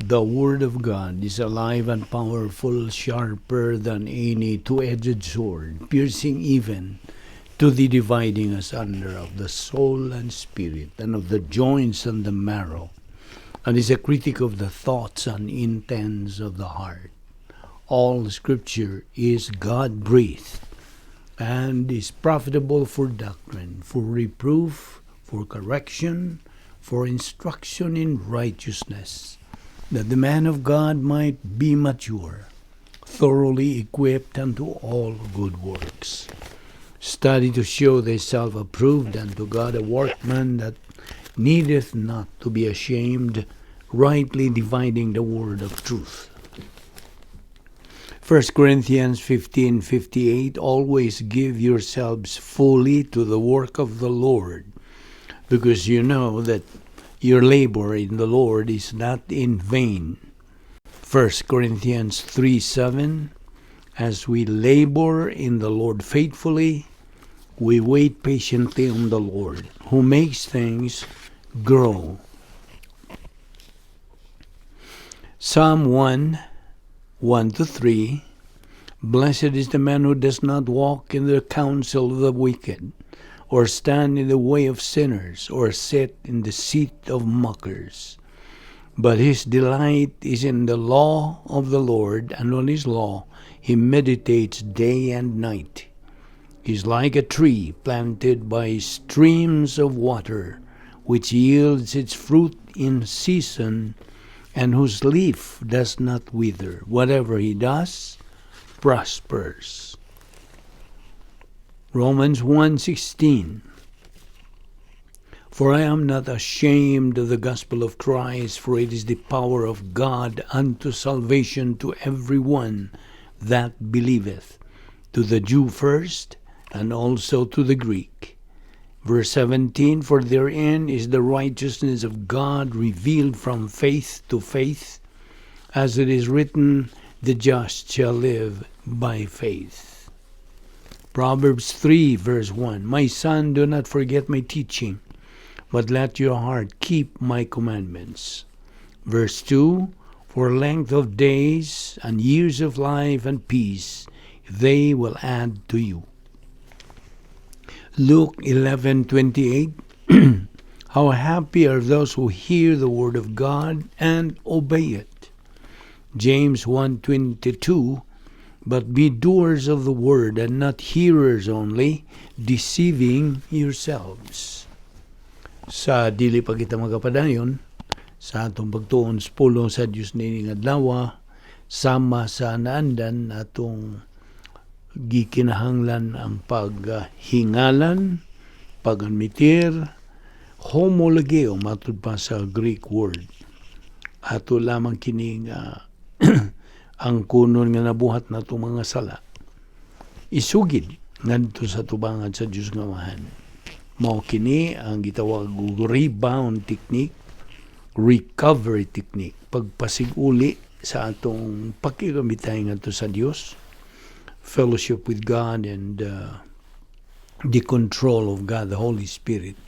The Word of God is alive and powerful, sharper than any two-edged sword, piercing even to the dividing asunder of the soul and spirit, and of the joints and the marrow, and is a critic of the thoughts and intents of the heart. All Scripture is God-breathed and is profitable for doctrine, for reproof, for correction, for instruction in righteousness, that the man of God might be mature, thoroughly equipped unto all good works. Study to show thyself approved unto God, a workman that needeth not to be ashamed, rightly dividing the word of truth. 1 Corinthians 15:58. Always give yourselves fully to the work of the Lord, because you know that your labor in the Lord is not in vain. 1 Corinthians 3:7. As we labor in the Lord faithfully, we wait patiently on the Lord, who makes things grow. Psalm 1:1-3. Blessed is the man who does not walk in the counsel of the wicked, or stand in the way of sinners, or sit in the seat of mockers. But his delight is in the law of the Lord, and on his law he meditates day and night. He is like a tree planted by streams of water, which yields its fruit in season, and whose leaf does not wither. Whatever he does prospers. Romans 1:16. For I am not ashamed of the gospel of Christ, for it is the power of God unto salvation to every one that believeth, to the Jew first, and also to the Greek. Verse 17. For therein is the righteousness of God revealed from faith to faith, as it is written, "The just shall live by faith." Proverbs 3, verse 1. My son, do not forget my teaching, but let your heart keep my commandments. Verse 2. For length of days and years of life and peace they will add to you. Luke 11:28. How happy are those who hear the word of God and obey it. James 1:22. But be doers of the word and not hearers only, deceiving yourselves. Sa dili pa kita magapadayon sa atong pagtuon sa pulong sa Dios niining adlaw, sama sa naandan, atong gikinahanglan ang paghingalan, pagadmitir, homologeo matud pa sa Greek word. Ato lamang kining ang kunon nga nabuhat natong mga sala. Isugid ngadto sa tubangan sa Dios nga Amahan. Mao kini ang gitawag og rebound technique, recovery technique, pagpasiguli sa atong pakigamitay ngadto sa Dios, fellowship with God and the control of God, the Holy Spirit.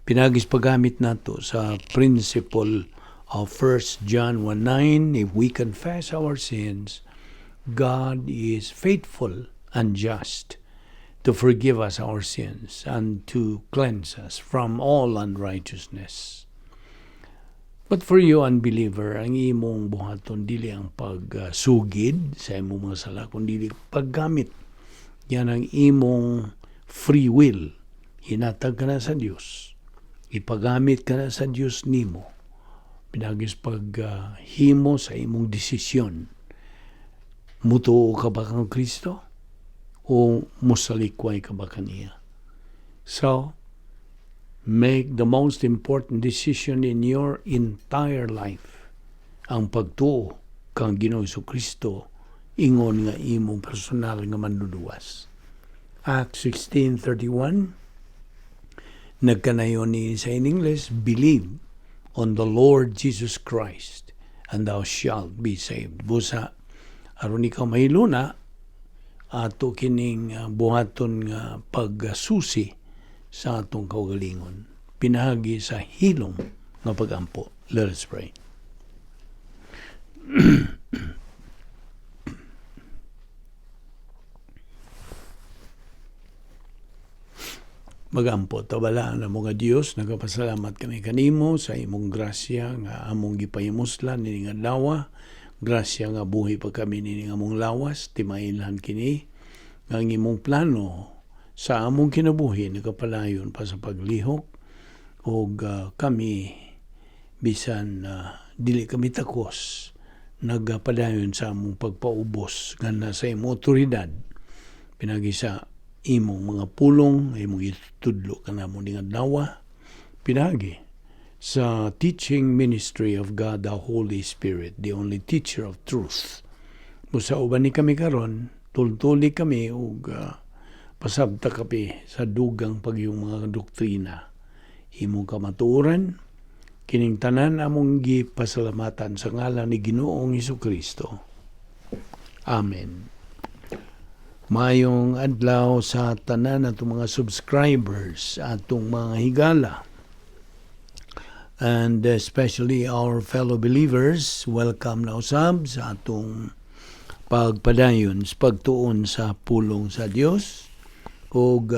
Pinaagi sa paggamit nato sa principle of 1 John 1:9. If we confess our sins, God is faithful and just to forgive us our sins and to cleanse us from all unrighteousness. But for you, unbeliever, ang imong buhaton dili ang pagsugid sa imong mga sala, kundi paggamit yan ang imong free will. Hinatag ka na sa Dios. Ipagamit ka na sa Dios nimo. Pinaagi sa paghimo sa imong desisyon. Mutuo ka ba kang Kristo? O musalikway ka ba kaniya? So, make the most important decision in your entire life. Ang pagtuo kang Ginoong Kristo ingon nga imong personal nga manluluwas. Acts 16:31, nagkanayon ni sa in English, "Believe on the Lord Jesus Christ and thou shalt be saved." Busa aron ikaw mahiluna, ato kining buhaton nga pagsusi sa atong kaugalingon pinaagi sa hilom nga pagampo. Let us pray. Magampo ta. Balaan na mga Dios, nagapasalamat kami kanimo sa imong grasya nga among gipahimuslan nining adlaw, grasya nga buhi pa kami nining among lawas. Timailhan kini nga ang imong plano sa among kinabuhi nagapalayon pa sa paglihok ug kami, bisan dili kami takos, nagapadayon sa among pagpaubos nganha sa imong otoridad pinagi sa imong mga pulong, imong itudlo kanamo ning adlaw pinagi sa teaching ministry of God the Holy Spirit, the only teacher of truth. Busa uban ni kami karon, tultuli kami ug pasabta kami sa dugang pagyong mga doktrina, imong kamatuoran. Kining tanan among gipasalamatan sa ngalan ni Ginoong Kristo. Amen. Mayong adlaw sa tanan atong mga subscribers, atong mga higala, and especially our fellow believers. Welcome na usab sa atong pagpadayon sa pagtuon sa pulong sa Dios ug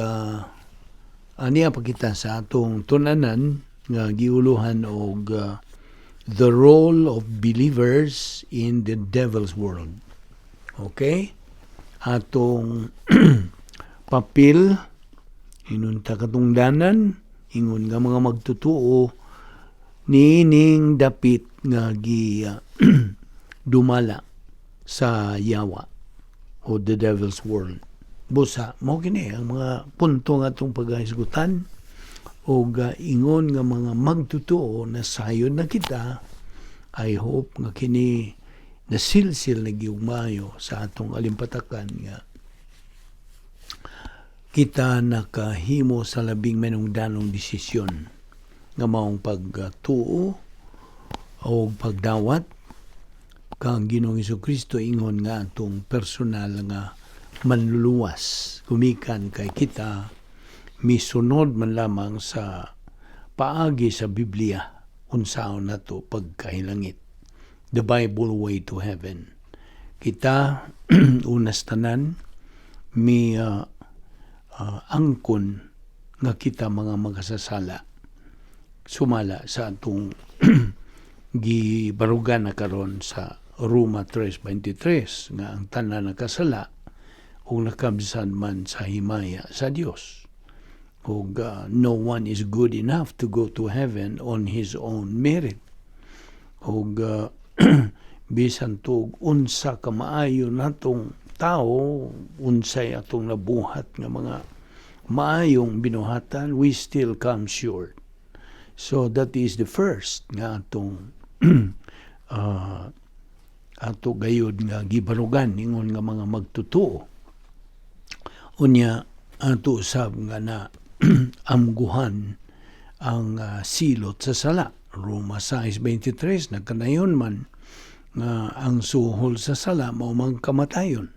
aniya pa kita sa atong tunanan nga giuluhan og "The Role of Believers in the Devil's World." Okay? Atong papel inunta katungdanan ingon nga mga magtutuo niining dapit nga gi dumala sa yawa o the devil's world. Busa mao kini ang mga punto nga atong paghisgutan og ingon nga mga magtutuo na sayon na kita. I hope nga kini nasilsil na gyud maayo sa atong alimpatakan nga kita nakahimo sa labing manungdanong desisyon nga maong pagtuo o pagdawat kang Ginoong Kristo ingon nga atong personal nga manluluwas, gumikan kay kita misunod man lamang sa paagi sa Biblia unsaon nato pagkahilangit, the Bible way to heaven. Kita unas tanan mi angkon nga kita mga makasasala sumala sa atong gibarugan na karon sa Roma 3:23 nga ang tanan nakasala ug nakabsan man sa himaya sa Dios ug no one is good enough to go to heaven on his own merit. Ug bisan tuog unsa ka maayo natong tao, unsay atong nabuhat nga mga maayong binuhatan, we still come short. So that is the first nga atong ato gayud nga gibarugan ingon nga mga magtutuo. Unya ato usab nga na amguhan ang silot sa sala. Roma 6:23 nagkanayon man nga ang suhol sa sala mao mang kamatayon.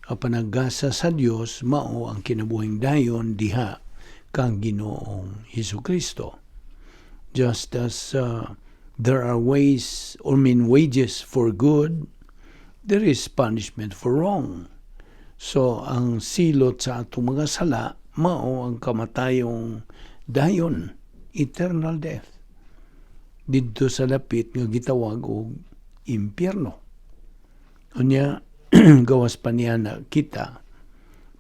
Apan ang gasa sa Dios mao ang kinabuhing dayon diha kang Ginoong Hesus Kristo. Just as there are ways or mean wages for good, there is punishment for wrong. So ang silot sa atong mga sala mao ang kamatayong dayon, eternal death, didto sa dapit nga gitawag og impyerno. Unya gawas pa niya na kita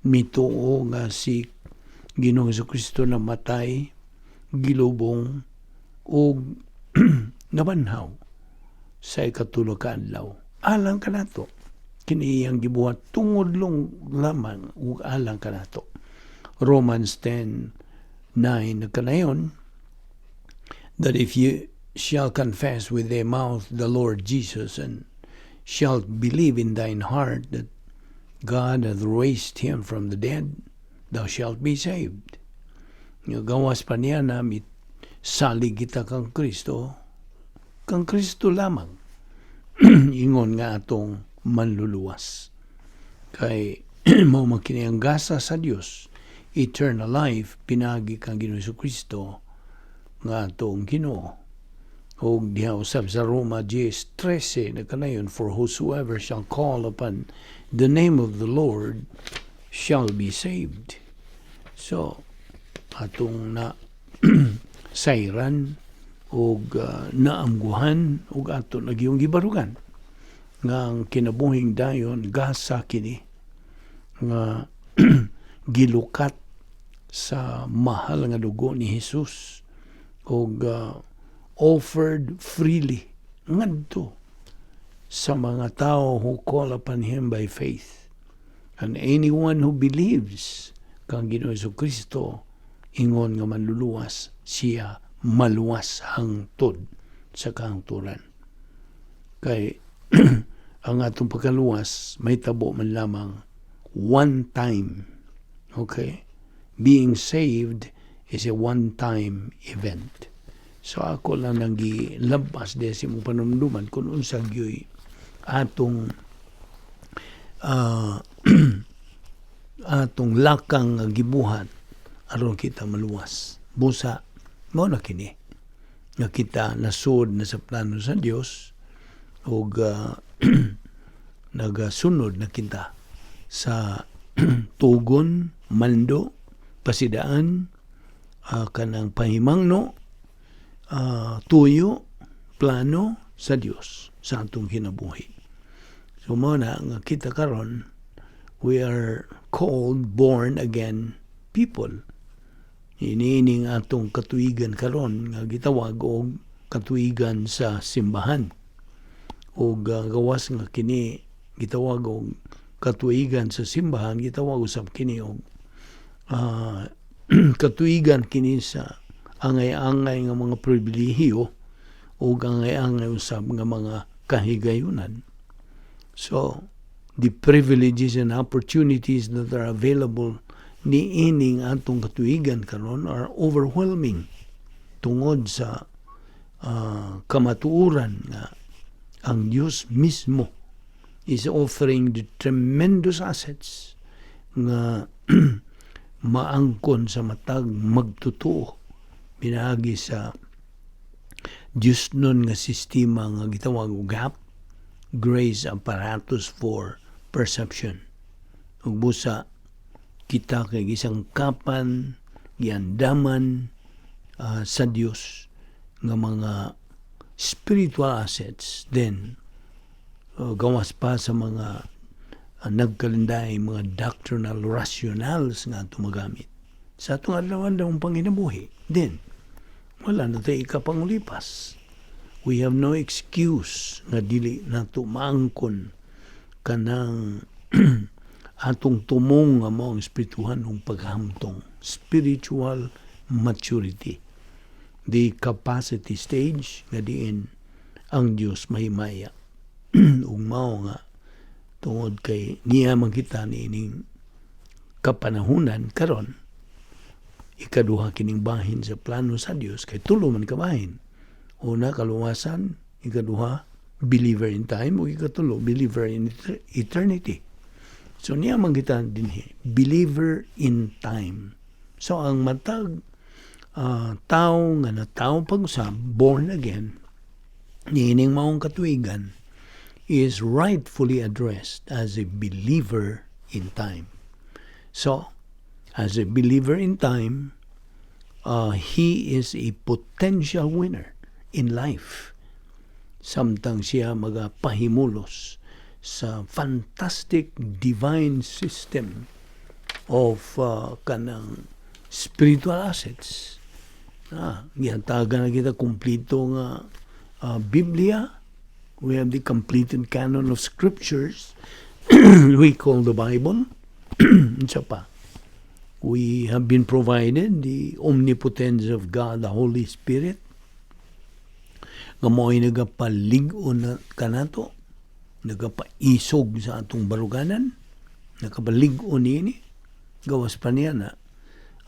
mituo nga si Ginoong Kristo namatay, gilubong ug nabanhaw sa ikatulo ka adlaw alang kanato. Kini iyang gibuhat tungod long lamang ug alang kanato. Romans 10:9 nagkanayon that if you shall confess with thy mouth the Lord Jesus and shalt believe in thine heart that God hath raised him from the dead, thou shalt be saved. Nga gawas pa niya na salig kita kang Kristo, kang Kristo lamang ingon nga atong manluluwas. Kay mao man kini ang gasa sa Dios, eternal life pinagi kang Ginoong Kristo nga atong Ginoo. Ug diha usab sa Roma 10:13 nagkanayon, "For whosoever shall call upon the name of the Lord shall be saved." So atong na sayran ug naamguhan ug ato nagyong gibarugan nga ang kinabuhing dayon gasa kini nga gilukat sa mahal nga dugo ni Jesus ug offered freely ngadto sa mga tao who call upon Him by faith. And anyone who believes kang Ginoo Kristo ingon nga manluluwas, siya maluwas hangtod sa kahangturan. Kay ang atong pagkaluwas may tabo man lamang one time. Okay? Being saved is a one-time event. So ako lang nang gilabas di sa imong panumduman kung unsa gyoy atong atong lakang nga gibuhat aron kita maluwas. Busa mao na kini nga kita nasud na sa plano sa Dios ug nagasunod na kita sa tugon, mando, pasidaan, kanang pahimangno, tuyo, plano sa Dios sa atong kinabuhi. So mao na nga kita karon, we are called born again people. Iniining atong katuigan karon nga gitawag og katuigan sa simbahan. Og gawas nga kini gitawag og katuigan sa simbahan, gitawag usab kini og katuigan kini sa angay-angay nga mga pribilehiyo ug angay-angay usab nga mga kahigayunan. So, the privileges and opportunities that are available niining atong katuigan karon are overwhelming tungod sa kamatuoran nga ang Dios mismo is offering the tremendous assets nga maangkon sa matag magtotoo pinaagi sa Diyos nun nga sistema nga gitawag og GAP, Grace Apparatus for Perception. Ug busa kita kay gisangkapan, giandaman sa Dios nga mga spiritual assets, then gawas pa sa mga nagkalinday mga doctrinal rationales nga ato magamit sa atong adlaw-adlaw panginabuhi. Then wala na tayo ikapangulipas. We have no excuse nga dili nato maangkon kanang atong tumong nga mao ang espirituhanong paghamtong, spiritual maturity, the capacity stage nga diin ang Dios mahimaya. Ug mao nga tungod kay niya man kita niining kapanahunan karon, ikaduha kining bahin sa plano sa Dios, kay tulo man ka bahin: una, kaluwasan; ikaduha, believer in time; ug ikatulo, believer in eternity. So niya man kita dinhi, believer in time. So ang matag tao nga natawo pag-usab, born again niining maong katuigan, is rightfully addressed as a believer in time. So as a believer in time, he is a potential winner in life samtang siya magapahimulos sa fantastic divine system of kanang spiritual assets. Gihatagan na kita kumplito nga Biblia. We have the completed canon of scriptures we call the Bible. Unsa pa? We have been provided the omnipotence of God, the Holy Spirit, nga mao'y nagapalig-on na kanato, nagapaisog sa atong baruganan, nakapalig-on niini. Gawas pa niya na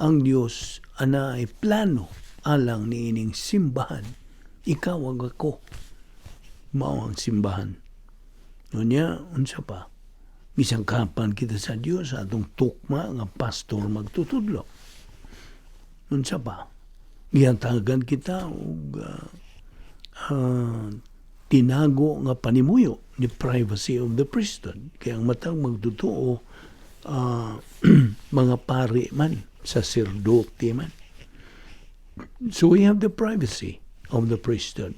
ang Dios ana ay plano alang niining simbahan. Ikaw ug ako mao ang simbahan. Unya, unsa pa? Gisangkapan kita sa Dios sa atong tukma nga pastor magtutudlo. Unsa pa? Gihatagan kita og Tinago nga panimuyo, the privacy of the priesthood. Kaya ang matag magtotoo, mga pari man, saserdote man. So we have the privacy of the priesthood.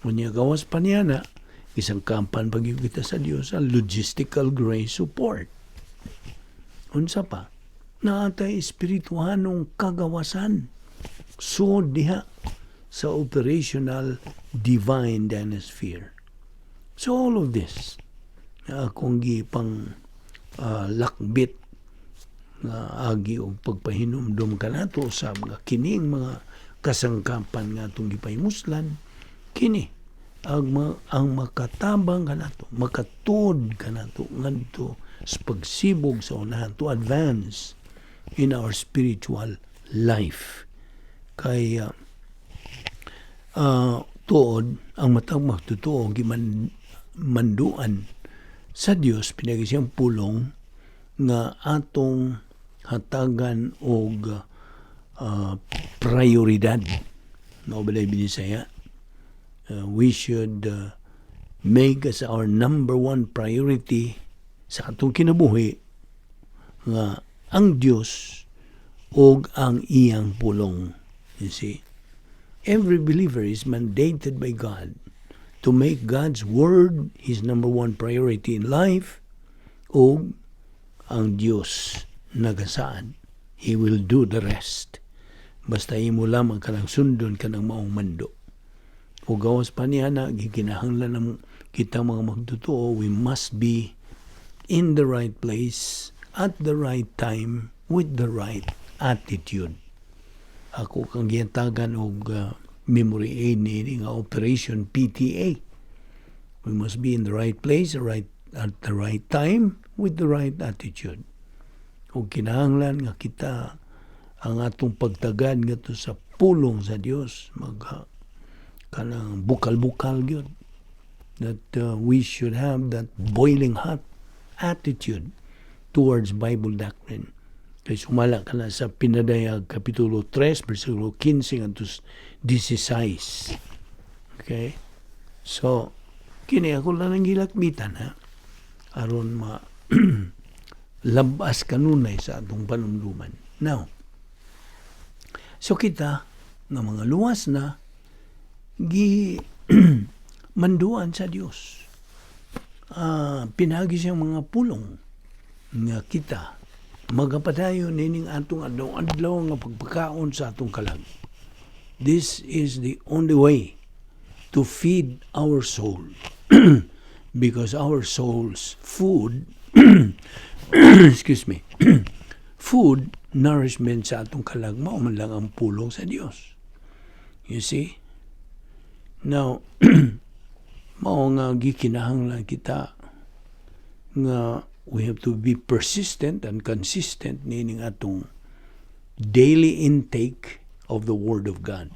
Unya gawas pa niya na, gisangkapan pa gyud kita sa Dios ang logistical grace support. Unsa pa? Naa tay espirituhanong kagawasan. So diha sa operational divine dynasphere. So all of this, na akong gipang lakbit nga agi og pagpahinumdum kanato sa mga kining mga kasangkapan nga atong gipahimuslan kini ang makatabang kanato, makatuod kanato ngadto sa pagsibog sa unahan, to advance in our spiritual life, kay tuod ang matag magtotoo giman manduan sa Dios pinaagi siyang pulong nga atong hatagan og prioridad. Mao ba Binisaya? We should make as our number one priority sa atong kinabuhi nga ang Dios ug ang iyang pulong. You see? Every believer is mandated by God to make God's word his number one priority in life ug ang Dios nagasaad. He will do the rest. Basta imo lamang kanang sundon kanang maong mando. O gawas pa niya na gikinahanglan ng kita mga magtotoo, we must be in the right place at the right time with the right attitude. Ako kang gihatagan og memory aid ni nga Operation PTA. We must be in the right place at the right time with the right attitude. Ug kinahanglan nga kita ang atong pagtagad ngadto sa pulong sa Dios mag kanang bukal-bukal gyud, that we should have that boiling hot attitude towards Bible doctrine. Kay sumala ka na sa Pinadayag Kapitulo 3, versikulo 15 ngadto 16. Okay? So, kini ako lang ang gilakbitan ha. Aron ma labas kanunay sa atong panumduman. Now, so kita nga mga luwas na gi manduan sa Dios. Pinaagi siyang mga pulong nga kita magapadayon nining atong adlaw-adlaw nga pagpakaon sa atong kalag. This is the only way to feed our soul because our soul's food, excuse me, food, nourishment sa atong kalag mao man lang ang pulong sa Dios. You see? Now, mao nga gikinahanglan kita nga we have to be persistent and consistent nining atong daily intake of the Word of God.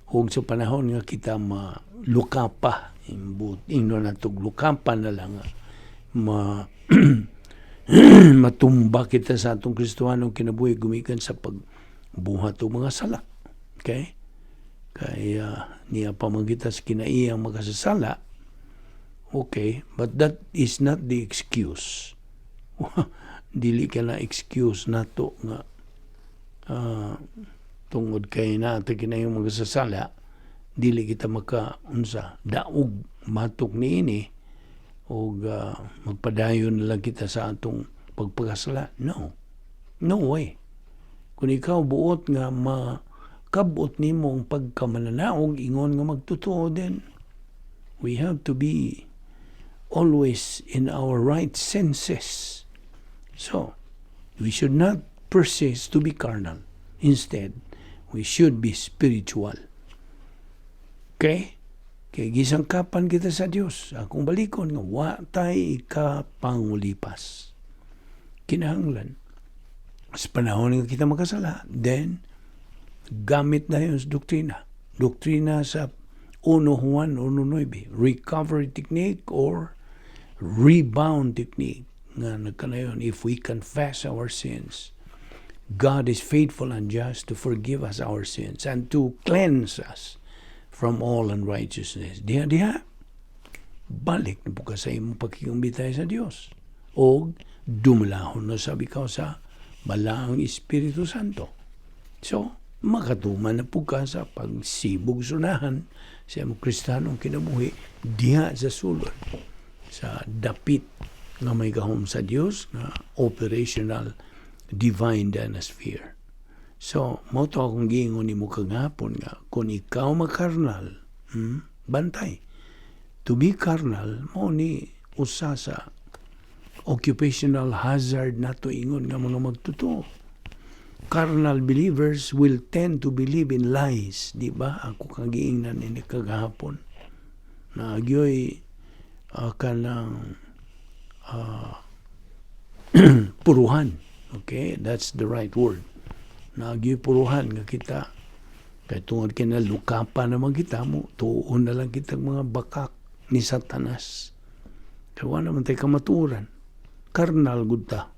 Ug sa panahon nga kita malukapa, imbut ingnon natog lukapa na lang, ma matumba kita sa atong Kristohanong kinabuhi gumikan sa pagbuhat og mga sala. Okay? Kaya niya pa man kita sa kinaiyang makasasala. Okay, but that is not the excuse. Dili ka na excuse nato nga tungod kay na kinayong magasasala, dili kita maka unsa daog matok niini og magpadayon na lang kita sa atong pagpakasala. No. No way. Kung ikaw buot nga makabot nimo ang pagkamananaog ingon nga magtotoo, then we have to be always in our right senses. So, we should not persist to be carnal. Instead, we should be spiritual. Okay? Kay gisangkapan kita sa Dios. Akong balikon nga wa tay ikapangulipas. Kinahanglan sa panahon nga kita makasala, then gamit na yun sa doktrina. Doktrina sa 1 Juan 1.9, recovery technique or rebound technique nga nagkanayon, if we confess our sins, God is faithful and just to forgive us our sins and to cleanse us from From all unrighteousness. Diha diha balik na pud ka sa imong pakigumbitay sa Dios. O dumalahon na sab ikaw sa Balaang Espiritu Santo. So, makatuman na pud ka sa pagsibog sunahan sa imong Kristiyanong kinabuhi diha sa sulod sa dapit nga may gahom sa Dios nga operational divine dynasphere. So, mao to akong giingon nimo kagahapon nga kung ikaw makarnal, bantay. To be carnal, mao ni usa sa occupational hazard nato ingon nga mga magtotoo. Carnal believers will tend to believe in lies, di ba? Ako kang giingnan ini kagahapon. Na gyoy kanang puruhan. Okay, that's the right word. Nagyoy puruhan nga kita kay tungod kay nalukapan naman kita mo tuon na lang kitang mga bakak ni Satanas. Kay wala naman tay kamatuoran. Carnal gud ta.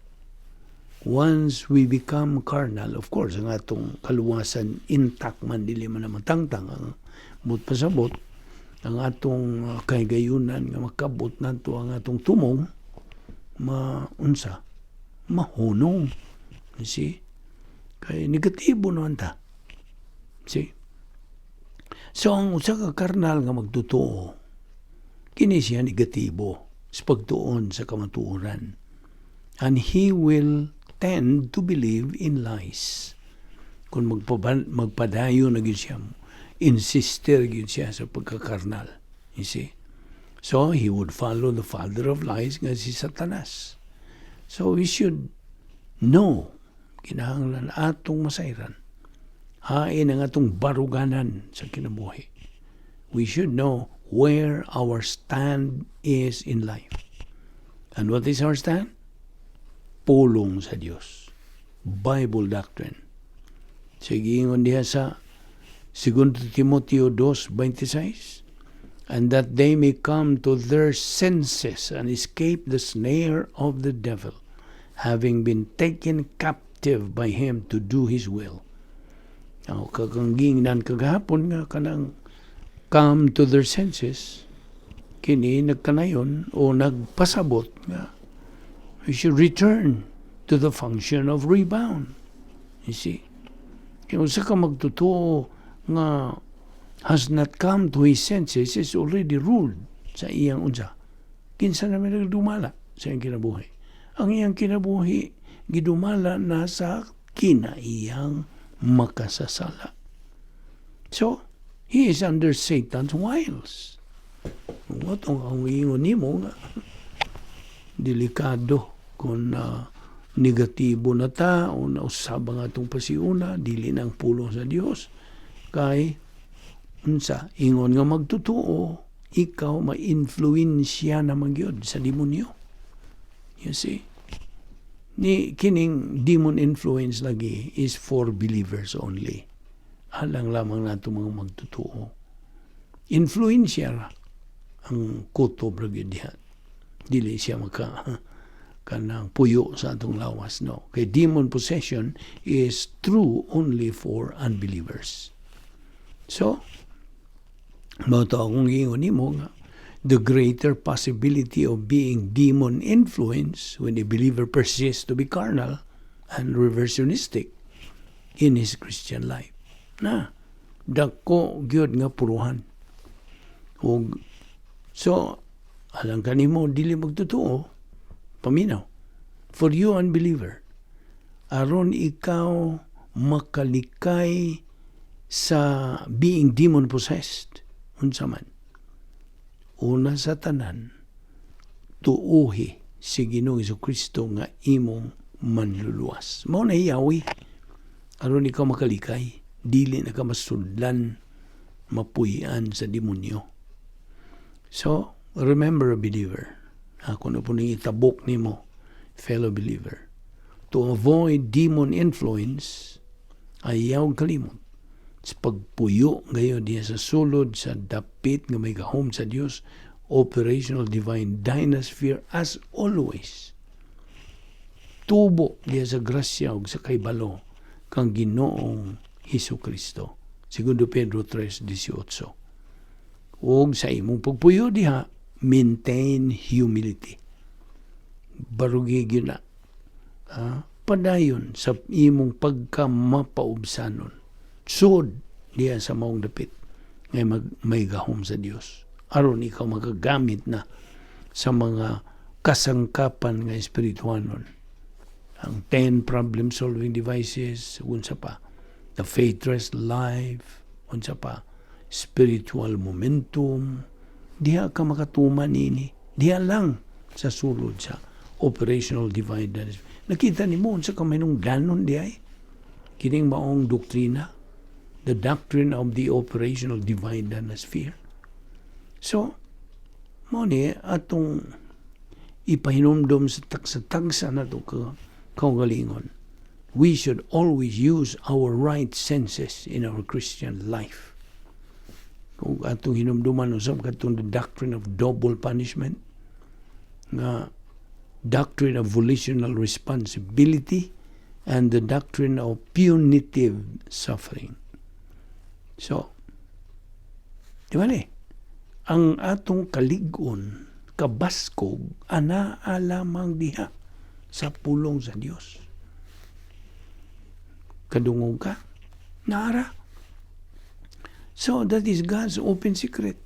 Once we become carnal, of course, ang atong kaluwasan intact man, dili man na matangtang ang but pasabot ang atong kahigayunan nga makabot nato ang atong tumong maunsa, mahunong, you see? Kay negatibo naman ta, see? So ang usa ka karnal nga magtotoo, kini siya negatibo sa pagtuon sa kamatuoran and he will tend to believe in lies kung magpadayon na gyud siya, insister gyud siya sa pagkakarnal, you see? So he would follow the father of lies nga si Satanas. So we should know, kinahanglan atong masayran hain ang atong baruganan sa kinabuhi. We should know where our stand is in life. And what is our stand? Pulong sa Dios, Bible doctrine. Sige, ingon diha sa 2 Timoteo 2:26, "And that they may come to their senses and escape the snare of the devil, having been taken captive by him to do his will." Ang akong giingnan kagahapon nga kanang "come to their senses," kini nagkanayon o nagpasabot nga we should return to the function of rebound. You see? Kaya usa ka magtotoo nga has not come to his senses is already ruled sa iyang unsa. Kinsa naman nagdumala sa iyang kinabuhi? Ang iyang kinabuhi gidumala na sa kinaiyang makasasala. So, he is under Satan's wiles. Mao tong ang ingon nimo nga delikado kung negatibo na ta o nausab ang atong pasiuna, dili na ang pulong sa Dios, kay unsa, ingon nga magtotoo ikaw, ma-influensya naman gyud sa demonyo, you see? Ni kining demon influence lagi is for believers only, alang lamang nato mga magtotoo. Influensya ra ang kutob ra gyud diha, dili siya maka kanang puyo sa atong lawas, no? Kay demon possession is true only for unbelievers. So mao to akong giingon nimo nga the greater possibility of being demon influenced when a believer persists to be carnal and reversionistic in his Christian life. Na dako gyud nga puruhan. Ug so alang kanimo dili magtotoo, paminaw. For you unbeliever, aron ikaw makalikay sa being demon possessed, unsa man? Una sa tanan, tuuhi si Ginoong Kristo nga imong manluluwas. Mao na hiyawi aron ikaw makalikay, dili na ka masudlan, mapuy-an sa demonyo. So, remember, a believer, ako na pud ning itabok nimo, fellow believer, to avoid demon influence, ayaw kalimot sa pagpuyo ngayon diya sa sulod sa dapit nga may gahom sa Dios, operational divine dynasphere. As always, tubo diya sa grasya ug sa kaybalo kang Ginoong Hesus Kristo. Segundo Pedro 3:18. Ug sa imong pagpuyo diha, maintain humility. Barugi gyud na. Padayon sa imong pagka mapaubsanon. Sud diha sa maong dapit ngay may gahom sa Dios. Aron ikaw magagamit na sa mga kasangkapan nga espirituanon. Ang 10 problem solving devices, unsa pa, the faith-rest life, unsa pa, spiritual momentum, diha ka makatuman nini. Diha lang sa sulod sa operational divine. Nakita nimo unsa ka mahinungdanon diay kining maong doktrina, the doctrine of the operational divine sphere. So, mao ni atong ipahinumdom sa tagsa-tagsa nato ka kaugalingon. We should always use our right senses in our Christian life. Kung atong hinumduman usab katong the doctrine of double punishment, nga doctrine of volitional responsibility and the doctrine of punitive suffering. So, di ba ni? Ang atong kalig-on, kabaskog, anaa lamang diha sa pulong sa Dios. Kadungog ka? Naara. So, that is God's open secret.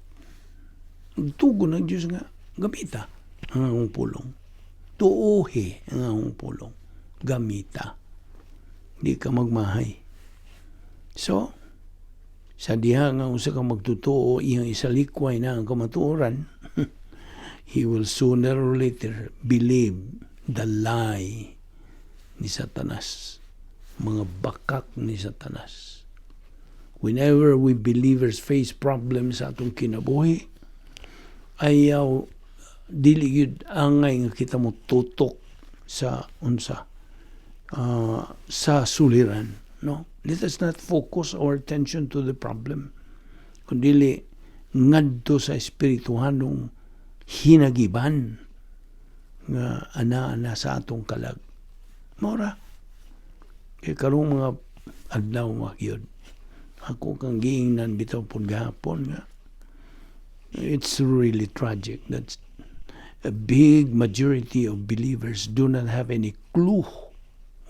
Tugon ng Diyos nga, gamita ang akong pulong. Tuohi ang akong pulong. Gamita. Di ka magmahay. So, sa diha nga usa ka magtutuo iyang isalikway na ang kamatuoran, he will sooner or later believe the lie ni Satanas. Mga bakak ni Satanas. Whenever we believers face problems sa atong kinabuhi, ayaw, dili gyud angay nga kita mo tutok sa unsa, sa suliran, no? Let us not focus our attention to the problem, kundi ngadto sa espirituhanong hinagiban nga ana-ana sa atong kalag. Mora kay karong mga adlaw, mga gyud ako kang giingnan bitaw pud gahapon nga it's really tragic that a big majority of believers do not have any clue.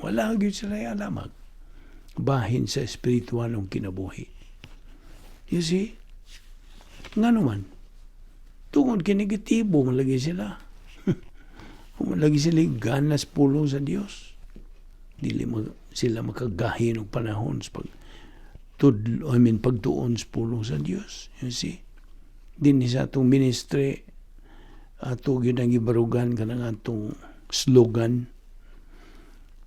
Wala gyud sila alamag bahin sa espiritualong kinabuhi. You see? Nga naman, tungod kay negatibo man lagi sila. Kung lagi sila ganas pulong sa Dios. Dili sila makagahin og panahon sa pag tud, I mean, pagtuon sa pulong sa Dios. You see? Din sa atong ministry, ato gyud ang gibarugan kanang atong slogan,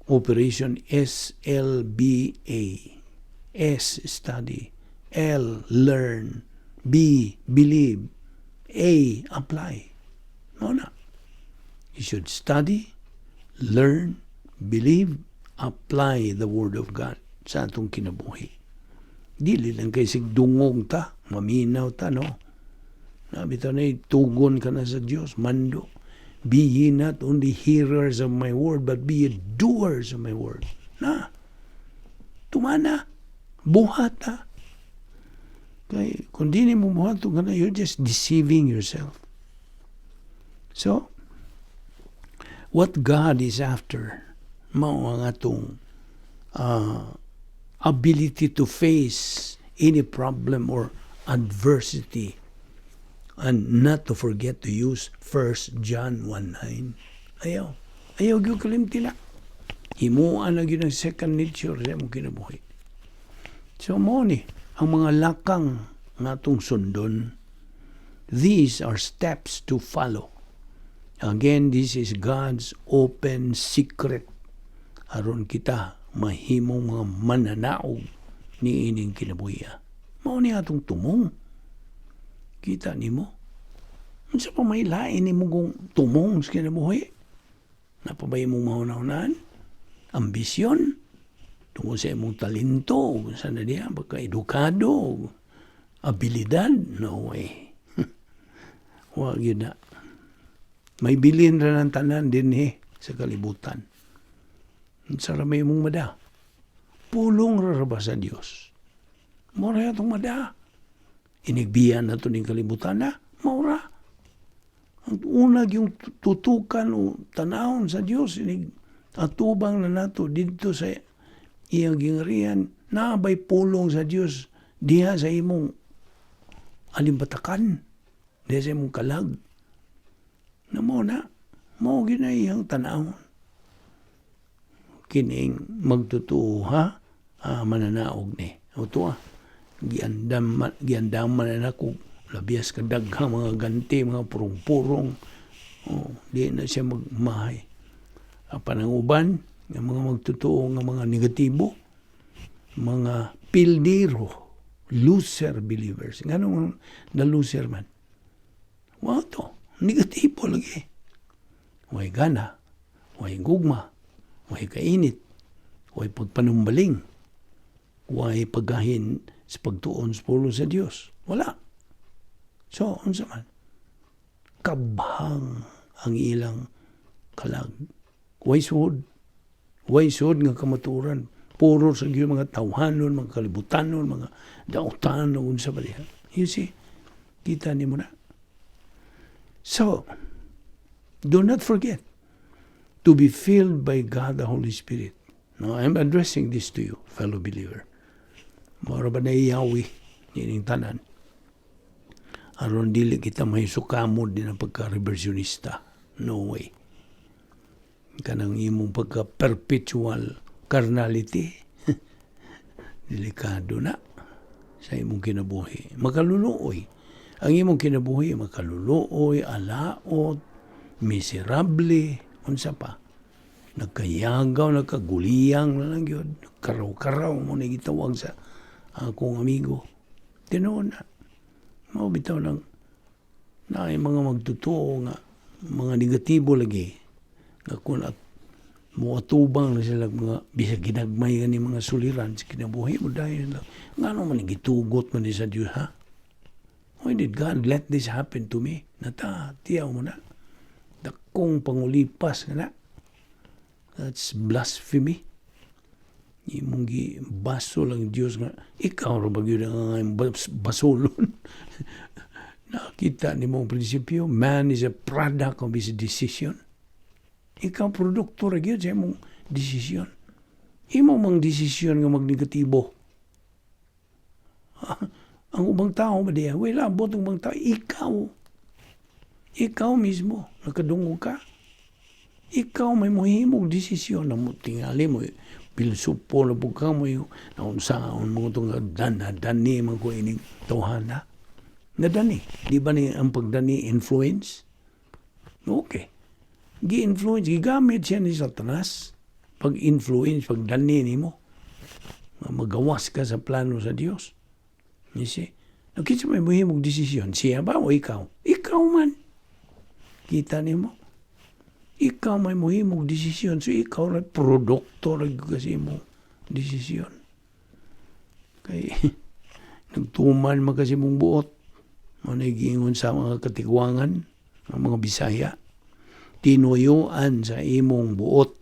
Operation SLBA. S, study. L, learn. B, believe. A, apply. No na. You should study, learn, believe, apply the Word of God sa atong kinabuhi. Dili lang kay sigdungog ta, maminaw ta, no? Nabitaw na tugon ka na sa Dios, mando. "Be ye not only hearers of my word, but be ye doers of my word." Na, tumana, buhat ta. Kay, kung di mo buhat, ka na, you're just deceiving yourself. So, what God is after, mao ang atong ability to face any problem or adversity and not to forget to use 1 John 1:9. Ayaw. Ayaw gyud kalimti na. Himuan na gyud ang second nature sa imong kinabuhi. So mo ni ang mga lakang nga atong sundon. These are steps to follow. Again, this is God's open secret aron kita mahimong mga mananaog ni ining kinabuhi. Mao ni atong tumong. Kita nimo? Unsa pa may lain nimo kung tumong sa kinabuhi? Naa pa bay imong mahuna-hunaan? Ambisyon? Tungod sa imong talento, kung saan na diya, baka edukado, abilidad? No way. Wa gyud na. May bilin ra ng tanan din sa kalibutan. Unsa ra may imong mada? Pulong ra ba sa Dios? Mo ra atong mada. Inigbiya na to ning kalibutan na, maura. Ang una yung tutukan o tanawon sa Dios inig atubang na nato didto sa iyang gingarian, naabay pulong sa Dios diha sa imong alimbatakan, diha sa imong kalag na mo na mao gyud na iyang tanawon kining magtotoo ha, mananaog ni o to, giandam giandaman na nako labias ka daghang mga ganti, mga purong-purong. Oh, di na siya magmahay. Apan ang uban nga mga magtotoo nga mga negatibo, mga pildiro, loser believers. Nganong na loser man? Wa to, negatibo lagi. Way gana, way gugma, way kainit, way pagpanumbaling, way paggahin sa pagtuon sa pulong sa Dios. Wala. So, unsa man? Kabhang ang ilang kalag. Way suod. Way suod nga kamaturan. Puro sa gyud mga tawhanon, mga kalibutanon, mga dautan, o unsa ba diha. You see? Kita nimo na. So, do not forget to be filled by God the Holy Spirit. Now, I'm addressing this to you, fellow believer. Mora ba na iyawi nining tanan? Aron dili kita may sukamod din ang pagka-reversionista. No way. Kanang imong pagka-perpetual carnality. Delikado na sa imong kinabuhi. Makaluluoy. Ang imong kinabuhi, makaluluoy, alaot, miserable, unsa pa. Nagkayagaw, nagkaguliyang na lang yun. Karaw-karaw mo na gitawag sa akong amigo. Tinuod na. Mao bitaw lang na ay mga magtotoo nga mga negatibo lagi nga kung at moatubang na sila mga bisag ginagmay ni mga suliran sa kinabuhi mo, dahil lang ngano man gitugot man ni sa Dios, ha? Why did God let this happen to me? Nata tiyaw mo na, dakong pangulipas nga na. That's blasphemy. Imong gi baso lang Dios nga ikaw ra ba gyud ang basolon. Nakita nimo ang prinsipyo? Man is a product of his decision. Ikaw, produkto ra gyud sa imong desisyon. Imo mang desisyon nga magnegatibo. Ang ubang tao ba diya? Wala labot ang ubang tao. Ikaw. Ikaw mismo. Nakadungog ka. Ikaw may mohimog desisyon na mo tingali mo pilsupo na pud ka mo naunsaon mo itong dana dani man ko ining tawhana. Nadani. Di ba ni ang pagdani influence? Okay. Gi-influence, gigamit siya ni Satanas. Pag-influence, pagdani nimo. Magawas ka sa plano sa Dios. You see? Now, kinsa may mohimog desisyon? Siya ba o ikaw? Ikaw man. Kita nimo? Ikaw may mohimog desisyon. So ikaw ra produkto ra kasi mo desisyon. Kay nagtuman man kasi mong buot. Mao na giingon sa mga katigwangan, ang mga Bisaya. Tinuyuan sa imong buot.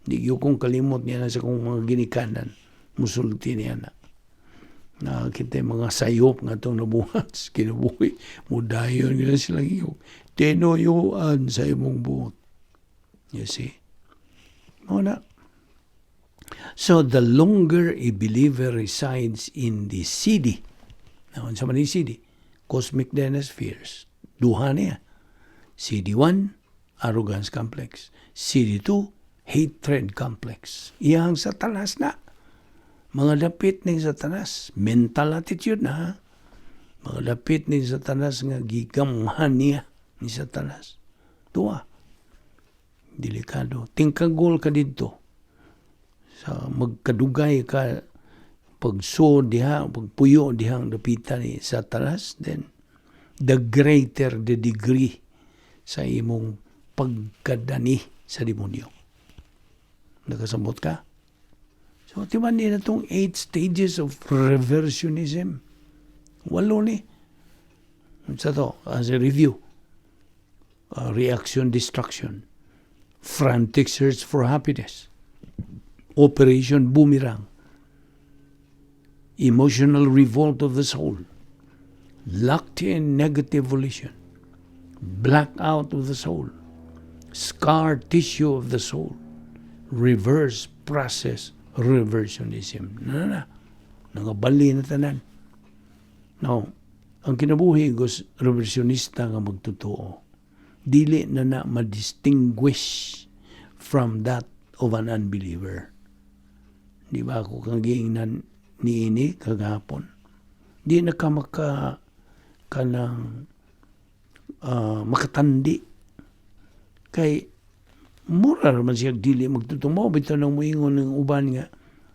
Di gyud kong kalimot niya na sa kong mga ginikanan. Musulti niya na. Nakakita yung mga sayop nga itong nabuhat sa kinabuhi. Mudayon nga sila iyong. Tinuyuan sa imong buot. You see? Mao na. So the longer a believer resides in the CD, now unsa man ni CD? Cosmic Dynaspheres. Duha niya. CD1, arrogance complex. CD2, hatred complex. Iyang Satanas na. Mga dapit ni Satanas. Mental attitude na, ha? Mga dapit ni Satanas nga gigamhan niya ni Satanas. Tuwa. Delikado. Tingkagol ka dito. Sa magkadugay ka pagsuod diha, pagpuyo diha ang dapitan ni Satanas, then the greater the degree sa imong pagkadani sa demonyo. Nakasabot ka? So, timan ni na itong eight stages of reversionism. Walo ni. Sa to, as a review. Reaction, destruction. Frantic search for happiness. Operation Boomerang. Emotional revolt of the soul. Locked in negative volition. Blackout of the soul. Scar tissue of the soul. Reverse process reversionism. Na na. Nangabali na tanan. Now, ang kinabuhi sa reversionista nga magtotoo, dili na na ma-distinguish from that of an unbeliever. Di ba ako kang giingnan niini kagahapon? Di na ka maka kanang makatandi kay mura naman siya dili magtotoo. Mao bitaw nang moingon ng uban nga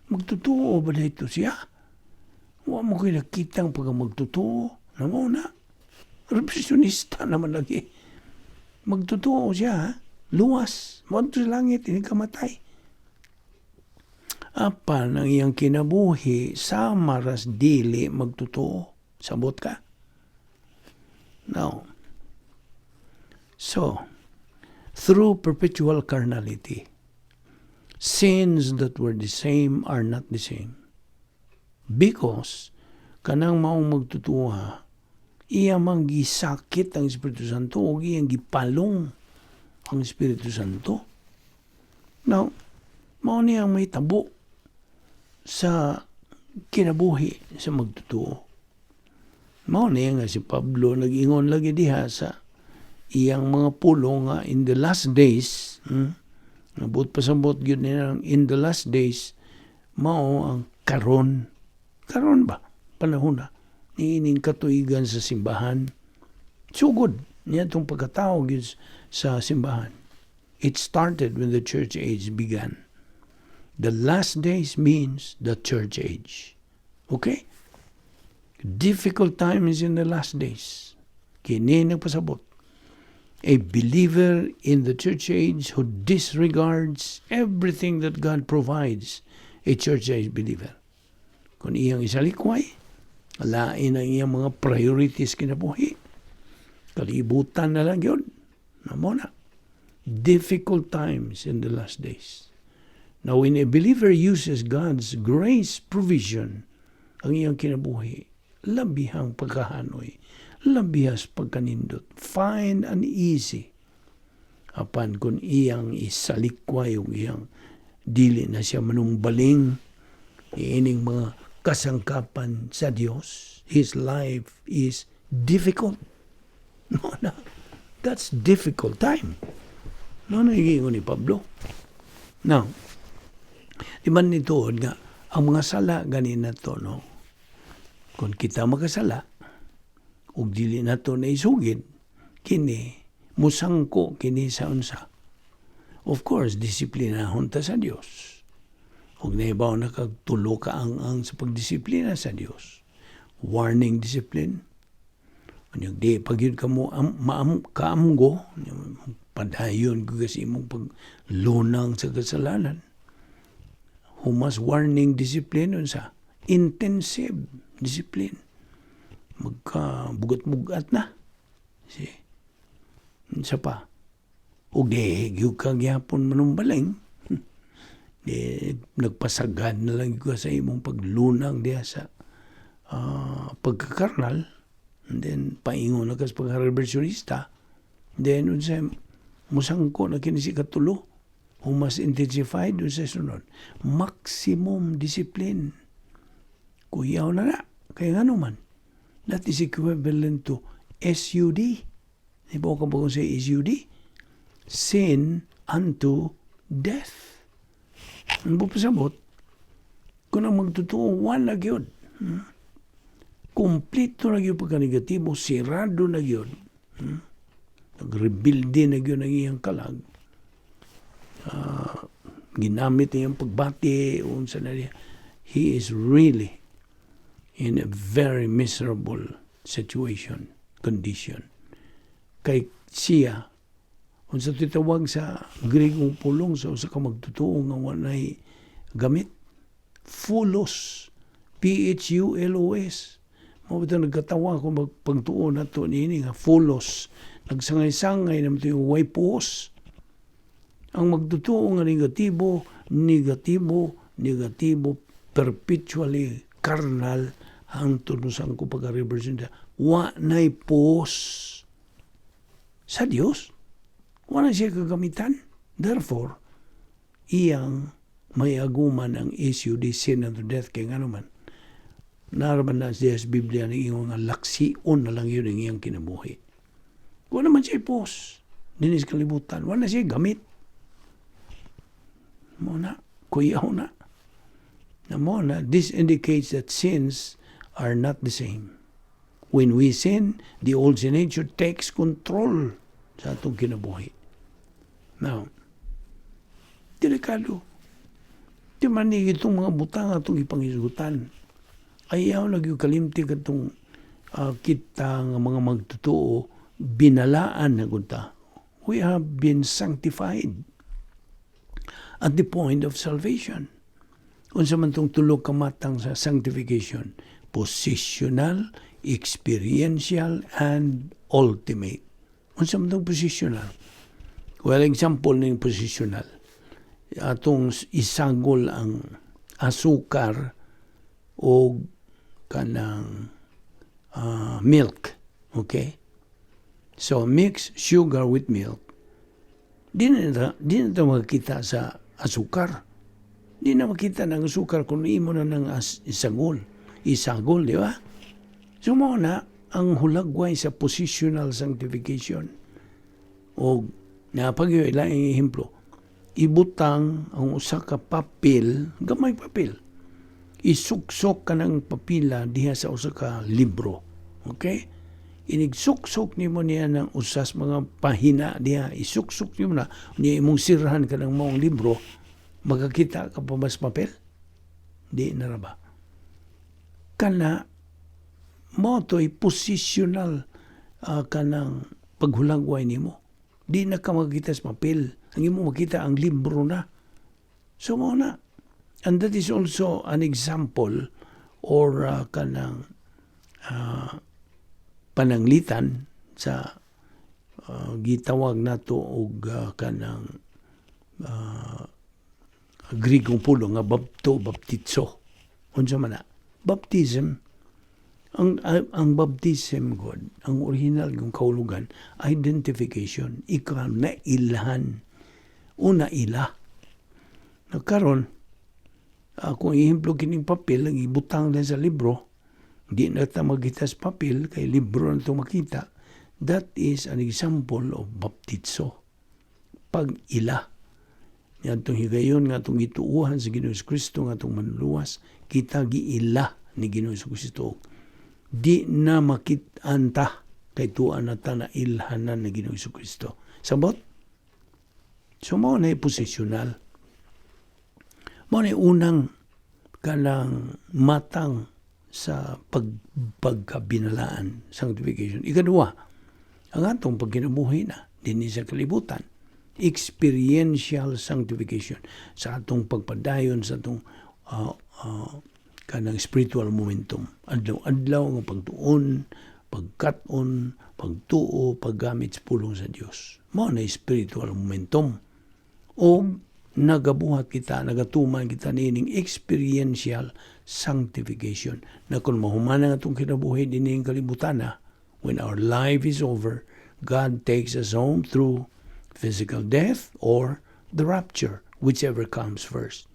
magtotoo ba na ito siya? Wa mo ko'y nakitang pag magtotoo na mo na. Revisionista naman lagi. Magtotoo siya, ha? Luwas. Moadto sa langit, hindi kamatay. Apan ang iyang kinabuhi, sama ras dili magtotoo. Sabot ka? Now, so, through perpetual carnality, sins that were the same are not the same. Because, kanang maong magtotoo, iya mang gisakit ang Espiritu Santo o iyang gipalong ang Espiritu Santo. Now, mao niya ang may tabo sa kinabuhi sa magtotoo. Mao niya nga si Pablo nag-ingon lagi diha sa iyang mga pulong nga in the last days, nabot pasabot gyud niya in the last days, mao ang karon. Karon ba? Panahon na. Niining katuigan sa simbahan. Sugod niya itong pagkatao gyud sa simbahan. It started when the church age began. The last days means the church age. Okay? Difficult times in the last days. Kini nagpasabot. A believer in the church age who disregards everything that God provides a church age believer. Kung iyang isalikway, lain ang iyang mga priorities kinabuhi. Kalibutan na lang yun. Namo na. Difficult times in the last days. Now, when a believer uses God's grace provision, ang iyang kinabuhi, labihang pagkahanoy, labihas pagkanindot, fine and easy. Apan kung iyang isalikway yung iyang dili na siya manumbaling iining mga kasangkapan sa Dios, his life is difficult. No. That's difficult time. No, nagigingon ni Pablo. Now, di man nituod nga, ang mga sala ganin na to, no? Kung kita makasala, ug dili na to na isugid, kini, musangko kini sa unsa. Of course, disiplinahon ta sa Dios. Ug naibaw na kag tulo ka ang sa pagdisiplina sa Dios. Warning discipline. Unyag di pag yun ka mo am, maam, kaamgo, padayon ko kasi imong paglunang sa kasalanan. Humas warning discipline unsa? Intensive discipline. Magka bugat-bugat na. Si. Unsa pa? Ug di gyud ka gyapon manumbaling. Di nagpasagad na lang gyud ka sa imong paglunang diha sa pagkakarnal. And then paingon na ka sa pagka-reversionista. Then unsa musangko na kini si katulo. Humas intensified unsa sunod. Maximum discipline. Kuyaw na na. Kaya nga naman, that is equivalent to SUD. Di ba ka ba kung say SUD? Sin unto death. Ano ba pasabot? Kung ang magtotoo, wala gyud. Kompleto na gyud pagka-negatibo, sirado na gyud. Nagrebuild na gyud ang iyang kalag. Ginamit niyang pagbati, unsa na niya. He is really in a very miserable situation, condition. Kay siya, unsa titawag sa Gregong pulong sa usa ka magtotoo nga walay gamit, phulos, Phulos. Mao ba nagkatawa kung magpagtuo na to niini nga phulos. Nagsangay-sangay naman ito yung way puos. Ang magtotoo nga negatibo, negatibo, negatibo, perpetually carnal, hangtod mo sa pagka-reversion. Wa na'y puos sa Dios. Wa na siya kagamitan. Therefore, iyang may aguman ang issue di sin unto death, kay ngano man naraman na siya sa Biblia ni ingon nga laksion na lang yun ang iyang kinabuhi. Wala man siya puos dinhi sa kalibutan. Wala na siya gamit. Mao na, kuyaw na. Na mao na, this indicates that sins are not the same. When we sin, the old sin nature takes control sa atong kinabuhi. Now, delikado. Di man ni itong mga butang atong ipanghisgutan. Ayaw na gyud kalimti katong kita nga mga magtotoo, binalaan na gud ta. We have been sanctified at the point of salvation. Unsa man tong tulo ka matang sa sanctification? Positional, experiential, and ultimate. Unsa man tong positional? Well, example ning positional. Atong isagol ang asukar o kanang milk. Okay? So, mix sugar with milk. Di na ta makita sa asukar. Di na makita ng asukar kung imo na ng isagol. Isagol, di ba? So, mao na ang hulagway sa positional sanctification. O, napagyo ilang ehemplo. Ibutang ang usa ka papel, gamay papel. Isuksok ka ng papila diha sa usa ka libro. Okay? Inigsuksok nimo niya ng usas mga pahina diha, isuksok nimo na niya, imong sirhan ka ng maong libro, makakita ka pa mas papel? Di na ra ba? Kana mao to'y positional kanang paghulagway nimo. Di na ka makakita sa papel. Ang imo makita, ang libro na. So mao na. And that is also an example or kanang pananglitan sa gitawag nato og kanang Grigong pulong nga bapto, baptizo. Unsa man na? Baptism. Ang baptism god, ang original yung kahulugan, identification, ikaw na ilhan o naila. Nagkaroon, kung ehemplo kining papel, ang ibutang din sa libro, di na ta makita sa papel, kay libro na ito makita. That is an example of baptizo. Pag-ila. Nga higayon nga itong gituuhan sa Ginoo Kristo nga atong manluluwas, kita giila ni Ginoo Kristo. Di na makit-an ta kay tuan na ta na ilhanan ni Ginoo Kristo. Sabot? So mao na positional. Mao na unang kanang matang sa pagkabinalaan, sanctification. Ikaduha, ang atong pagkinabuhi na dinhi sa kalibutan, experiential sanctification sa atong pagpadayon sa atong kanang spiritual momentum. Adlaw-adlaw nga pagtuon, pagkat-on, pagtuo, paggamit sa pulong sa Dios. Mao na spiritual momentum. O nagabuhat kita, nagatuman kita niining experiential sanctification na kung mahuman ang atong kinabuhi dinhi kalibutan na, when our life is over, God takes us home through physical death or the rapture, whichever comes first.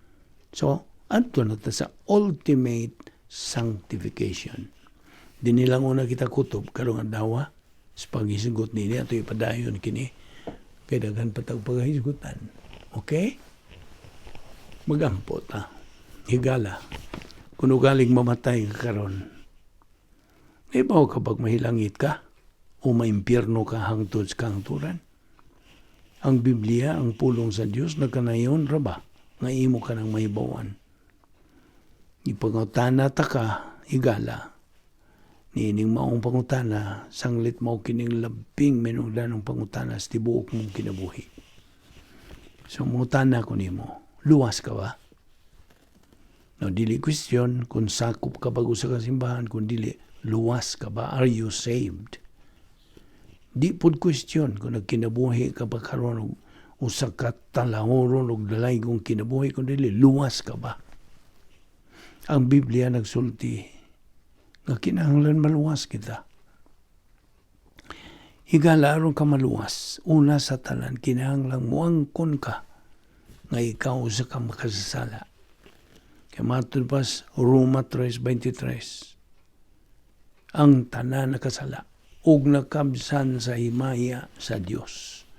So, adto na ta sa ultimate sanctification. Dinhi lang una kita kutob karong adlaw sa paghisgot nini. Ato ipadayon kini kay daghan pa tag paghisgutan. Okay? Magampo ta. Higala. Kung ugaling mamatay ka karon, ibaw ka pag mahilangit ka o maimpyerno ka hangtod sa kahangturan? Ang Biblia, ang pulong sa Dios, nagkanayon ra ba nga imo ka nang mahibawan? Ipangutana ta ka, higala. Niining maong pangutana, sanglit mao kining labing minungdanong pangutana sa tibuok mong kinabuhi. So, mangutana ko nimo, luwas ka ba? No, dili question kung sakop ka ba sa simbahan, kung dili, luwas ka ba? Are you saved? Di pod question kung nagkinabuhi ka ba karon og usa ka talahoron og dalaygong kinabuhi, kung dili, luwas ka ba? Ang Biblia nagsulti nga kinahanglan maluwas kita. Higala, aron ka maluwas, una sa tanan, kinahanglang muangkon ka nga ikaw usa ka makasasala. Kay matud pa sa Roma 3:23, ang tanan nakasala ug nakabsan sa himaya sa Dios.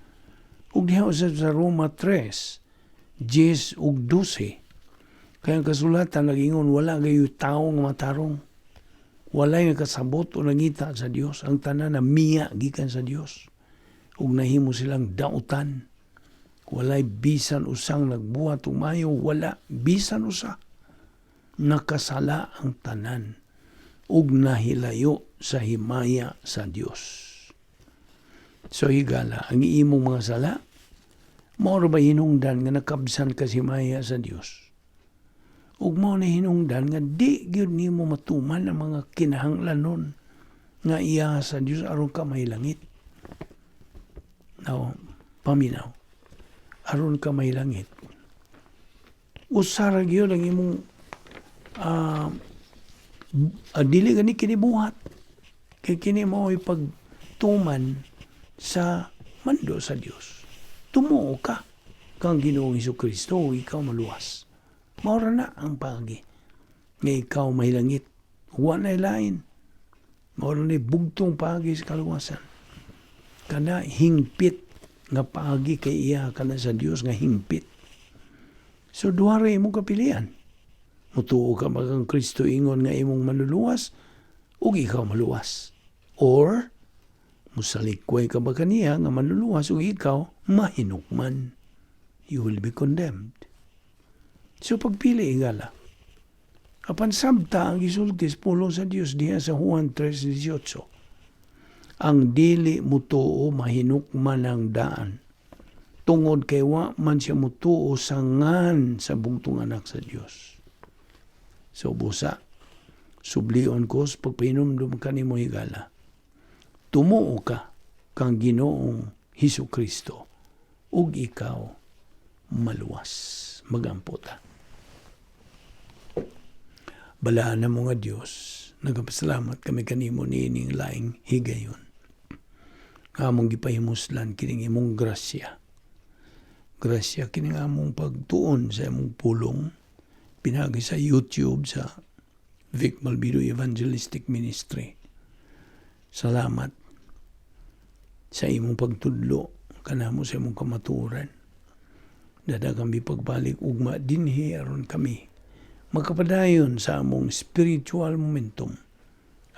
Ug diha usab sa Roma 3:10 ug 12, kaya ang kasulatan nagingon, wala gayoy tao nga matarong. Walay nakasabot o nangita sa Dios. Ang tanan namiya gikan sa Dios. Ug nahimo silang dautan. Walay bisan usang nagbuhat og maayo, wala bisan usa. Nakasala ang tanan ug nahilayo sa himaya sa Dios. So higala, ang imong mga sala, mao ba hinungdan nga nakabsan ka sa himaya sa Dios? Ug mao na hinungdan nga di gyud nimo matuman ang mga kinahanglanon nga iya sa Dios aron ka mahilangit. Now, paminaw. Aron ka mahilangit, usa ra gyud ang imong dili gani kini buhat. Kay kini mao pagtuman sa mando sa Dios. Tumuo ka kang Ginoong Kristo, ikaw maluwas. Mao ra na ang paagi nga ikaw mahilangit. Wa na lain. Mao ra ni bugtong paagi sa kaluwasan. Kana hingpit nga paagi kay iya kana sa Dios nga hingpit. So duha ra imong kapilian. Mutuo ka ba kang Kristo ingon nga imong manluluwas ug ikaw maluwas? Or musalikway ka ba kaniya nga manluluwas ug ikaw mahinukman? You will be condemned. So pagpili, higala. Apan sabta ang gisulti sa pulong sa Dios diha sa Juan 3:18. Ang dili mutuo mahinukman ang daan. Tungod kay wa man siya mutuo sa ngan sa bugtong anak sa Dios. So busa, sublion ko sa pagpahinumdum kanimo, higala. Tumuo ka kang Ginoong Hesus Kristo ug ikaw maluwas. Magampo ta. Balaan namo nga Dios, nagapasalamat kami kanimo niining laing higayon. Nga among gipahimuslan kining imong grasya. Grasya kining among pagtuon sa imong pulong pinagi sa YouTube sa Vic Malvido Evangelistic Ministry. Salamat sa imong pagtudlo kanamo sa imong kamatuoran. Dada kami pagbalik ugma dinhi aron kami makapadayon sa among spiritual momentum,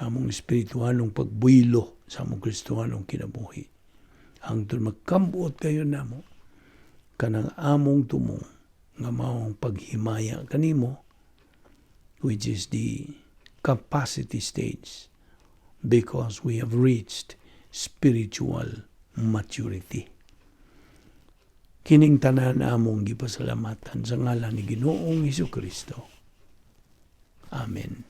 among espiritualong pagbuylo sa among Kristohanong kinabuhi. Hangtod magkambuot kayo namo kanang among tumong nga maong paghimaya kanimo, which is the capacity stage because we have reached spiritual maturity. Kining tanan among gipasalamatan sa ngalan ni Ginoong Hesus Kristo. Amen.